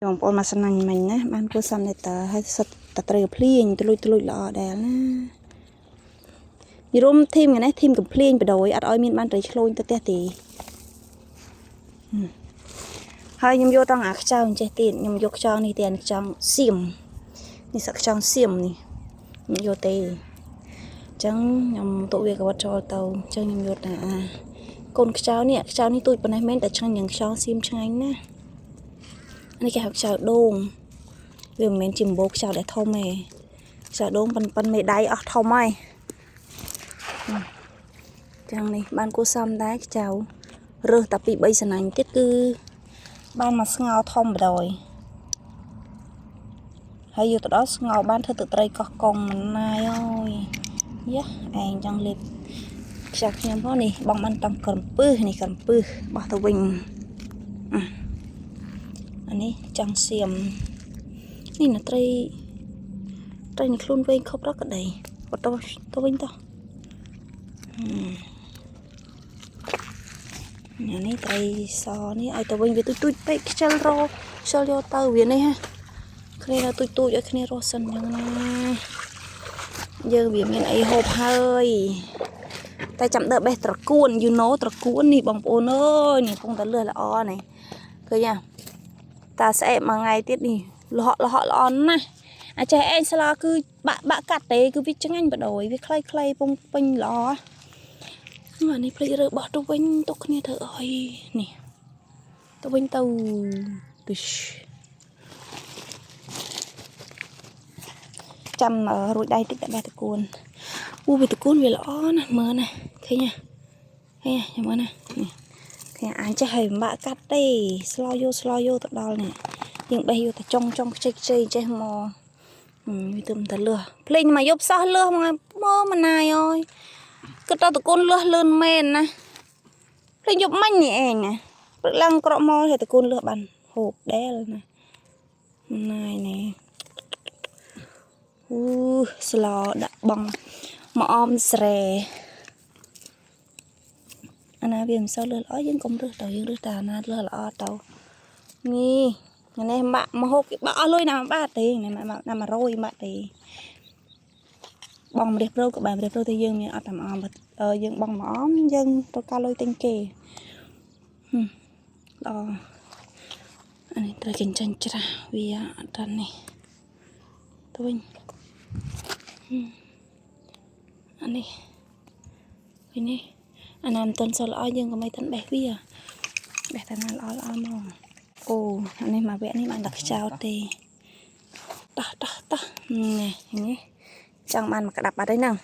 បងប្អូនមកស្នាញ់មិញណាបានគួរសមនេះតើហើយសិតតត្រីភ្លៀងត្លួចត្លួចល្អដែលណាយរុំធីមថ្ងៃនេះធីមកំភ្លៀងបដ ாய் អត់ឲ្យមានបានត្រីឆ្លូញទៅផ្ទះទេហើយខ្ញុំយកតង់អាខ្ចៅអញ្ចេះទៀតខ្ញុំយកខ្ចៅនេះទៀតខ្ចៅសៀមនេះសឹកខ្ចៅសៀមនេះខ្ញុំយកទេអញ្ចឹងខ្ញុំទុកវាកវត្តចូលទៅអញ្ចឹងខ្ញុំយកតែអាកូនខ្ចៅនេះខ្ចៅនេះទូចប៉ុណ្ណេះមែនតែឆ្ងាញ់យ៉ាងខ្ចៅសៀមឆ្ងាញ់ណាស់នេះគេហៅខ្ចៅដូងវាមិនមែនជាម្បូរខ្ចៅដែលធំទេខ្ចៅដូងប៉ុនប៉ុនមេដៃអស់ធំហើយចឹងនេះបានគួសមដែរខ្ចៅរើសតែពី3សណាញ់ទៀតគឺបានមកស្ងោធំបដ ாய் ហើយយកទៅដល់ស្ងោបានធ្វើទឹកត្រីកោះកុងមិនណាយអើយយ៉ាឯងចង់លេបខ្ចៅខ្ញុំផងនេះបងបានតំក្រំពឹសនេះក្រំពឹសបោះទៅវិញអានេះចង់សៀមនេះណាត្រីត្រីនេះខ្លួនវែងខប់រកក្តីបតទៅវិញតោះអានេះត្រីសនេះឲ្យទៅវិញវាទូចទូចពេកខ្ជិលរខ្ជិលយកទៅវានេះហ่ะគ្នានៅទូចទូចឲ្យគ្នារស់សិនយ៉ាងណាយើងវាមានអីហូបហើយតែចាំដើបេះត្រកួន you know ត្រកួននេះបងប្អូនអើយនេះកំពុងតែលឿសល្អនេះឃើញទេតាស្អែកមួយថ្ងៃទៀតនេះលហកលហកល្អណាស់អាចចេះឯងស្លគឺបាក់បាក់កាត់ទេគឺវាឆ្ងាញ់បដ ாய் វាខ្លីៗពងពេញល្អអានេះភ្លេចរើបោះទៅវិញទុកគ្នាធ្វើអីនេះទៅវិញទៅទុយចាំរួចដៃតិចតែបេះតកួនអូវាតកួនវាល្អណាស់មើលណាឃើញទេឃើញទេមើលណានេះឃើញអាចចេះឲ្យពិបាកកាត់ទេស្លោយកស្លោយកទៅដល់នេះយើងបេះយកតែចុងចុងខ្ចីខ្ចីចេះមកវាទៅតែលឿសភ្លេងមកយប់សោះលឿសមកមើលម៉ណាយអើយគិតដល់តកូនលឿសលឿនមែនណាភ្លេងយប់មិញនេះឯងណាព្រឹកឡើងក្រក់មកឲ្យតកូនលឿសបានហូបដែលណាណាយនេះអូស្លដាក់បងមកអមស្រែអាណាវាមិនសូវលឿសល្អយើងកុំរើសទៅយើងរើសតែអាណាលឿសល្អទៅនេះនេះបាក់មកហូបគេបាក់អស់លុយណាមួយបាតទេណាណា100បាក់ទេបងម្រះព្រៅក៏បានម្រះព្រៅតែយើងមានអត់តាមអមយើងបងមកអមយើងត្រូវការលុយទិញគេល្អអានេះត្រូវចិញ្ចឹមច្រាស់វាអត់ដល់នេះទៅវិញអានេះឃើញនេះអាណាមិនទាន់សូវល្អយើងក៏មិនទាន់បេះវាបេះតែណាល្អល្អមកអូអានេះមកវគ្គនេះបានតែខ្ចោតទេតោះតោះតោះនេះនេះចង់បានមកក្តាប់បាត់ហើយហ្នឹង